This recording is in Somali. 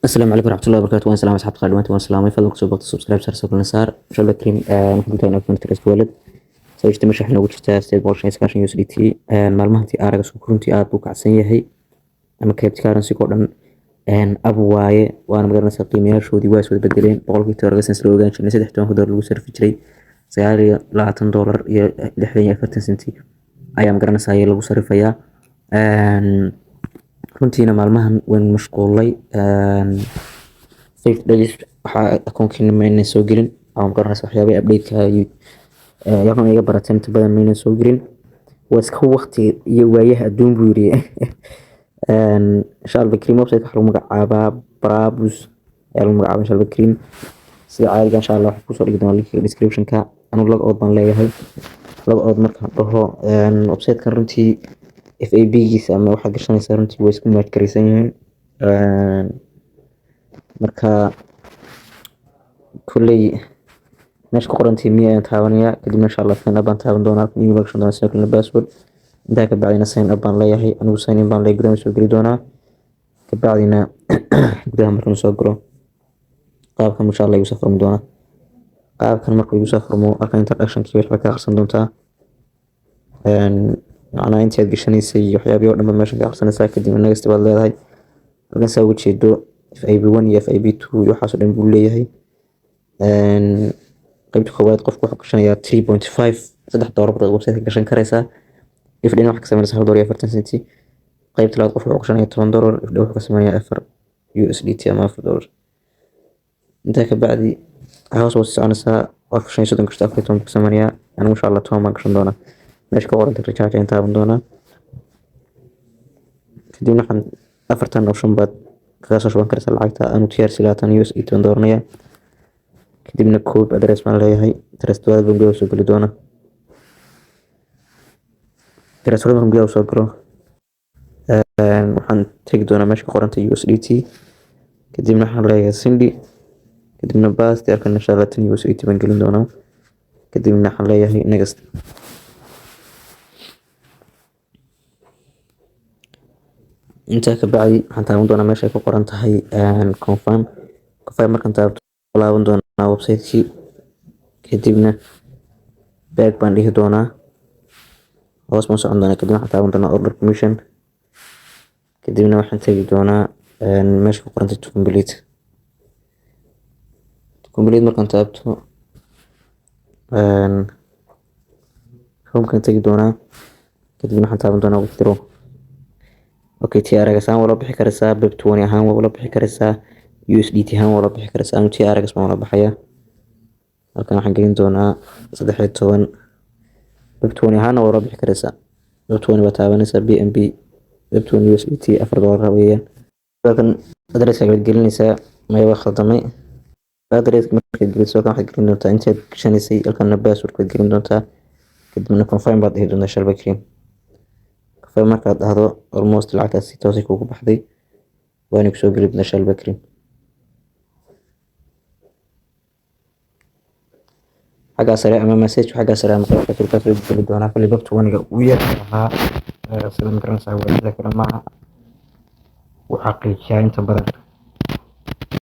Asalaamu calaykum waraxmatullahi wabarakatu. Waan salaamay asxaabta qaar dhamaantiin, waan salaamay. Fadlan kusoo booqta, subscribe saar, soo kalena saar. Insha Allah kariim, waxaan ku tagnaa account Trust Wallet. Soo jirta meesha waxay noogu jirtaa 895 USDT. Maalmahan TRX suuqa runtii aad buu kacsan yahay, ama cryptocurrency oo dhan ab waaye. Waana magaranaysaa, qiimayaashoodii waa is wada bedeleen. Boqolkii TRX la ogaan jirnay $13 lagu sarfi jiray, $29.64 ayaa magaranaysaa lagu sarifayaa. Runtiina maalmahan waan mashquulay, 5 days waxaa akoonkiina mayna soo gelin, ama magaranaysa waxyaabihii update-ka yaqaan iga barateen inta badan mayna soo gelin. Waa iska waqti iyo waayaha adduun buu yiri. Insha Allah kariim, website waxaa lagu magacaabaa Brabus ayaa lagu magacaabaa. Insha Allah kariim, sida caadiga insha Allah waxaan kusoo dhigi doonaa linkiga description-ka. Anigu log out baan leeyahay. Log out markaan dhaho, website-kan runtii FAB giisa ama waxaad gashanaysaa runtii way isku match garaysan yihiin. Marka kolley meesha ku qorantii miya ayaan taabanayaa. Kadibna insha Allah sign up baan taaban doonaa, halkan email gashan doonaa, sidoo kalena password. Intaa ka bacdina sign up baan leeyahay. Anigu sign in baan leeyahay, gudaha soo geli doonaa. Kabacdina gudaha markaan soo galo, qaabkan insha Allah igu soo furmi doonaa. Qaabkan markuu igu soo furmo, halkan introduction-kii waxba ka akhrisan doontaa, macnaha intii aad gashanaysay iyo waxyaabihii oo dhan ba meeshan ka akhrisanaysaa. Kadibna next baad leedahay. Halkan saa uga jeedo, FIB 1 iyo FIB 2 iyo waxaas oo dhan buu leeyahay. Qaybta koowaad qofku wuxuu gashanayaa 3.5, $3 baad website ka gashan karaysaa. Ifdhina waxaa ka sameynaysaa $1.40. Qaybta labaad qofku wuxuu gashanayaa $10, ifdhi wuxuu ka sameynayaa 4 USDT ama $4. Intaa ka bacdi hoos waa soconaysaa. Qofka 35 gashto, 14 buu ka sameynayaa. Anigu insha Allah 10 baan gashan doonaa. Meesha ka qoranta recharge ayaan taaban doonaa. Kadibna waxaan afartan option baad kaga soo shuban karaysaa lacagta. Anu TRC 20 USDT baan dooranaya. Kadibna copy address baan leeyahay. Trust Wallet baan gudaha soo geli doonaa. Trust Wallet markaan gudaha soo galo, waxaan tegi doonaa meesha ka qoranta USDT. Kadibna waxaan leeyahay send. Kadibna paste. Halkan insha Allah 10 USDT baan gelin doonaa. Kadibna waxaan leeyahay next. Intaa ka bacdi waxaan taaban doonaa meesha ay ku qoran tahay confirm. Confirm markaan taabto, laaban doonaa website-kii. Kadibna back baan dhihi doonaa, hoos baan socon doonaa. Kadibna waxaan taaban doonaa order commission. Kadibna waxaan tegi doonaa meesha ku qorantay to complete. To complete markaan taabto, home-kaan tegi doonaa. Kadibna waxaan taaban doonaa withdraw. Okay, TRX ahaan waa loo bixi karaysaa, BEP 20 ahaan waa loo bixi karaysaa, USDT ahaan waa loo bixi karaysaa. Anu TRX baan ula baxaya. Halkan waxaan gelin doonaa 13. BEP 20 ahaana waa loo bixi karaysaa. BEP 20 baa taabanaysaa, BNB BEP 20 USDT $4 weeyaan. Halkan address baad gelinaysaa. Maya, waa khaldamay. Address markaad geliso, halkan waxaad gelin doontaa intaad gashanaysay. Halkanna password baad gelin doontaa. Kadibna confirm baad dhihi doontaa. Shalba cream confirm markaad dhahdo, almost lacagtaas si toos ah kuugu baxday, waana kusoo geli doontaa shalba cream. Xaggaa sare ama message xaggaa sare ama qaybta kulka soo geli doonaa. Kulli BEP 20-ga uu yar ahaa sida magaranaysaa, waa sida kale maaha, wuu xaqiijiyaa inta badan.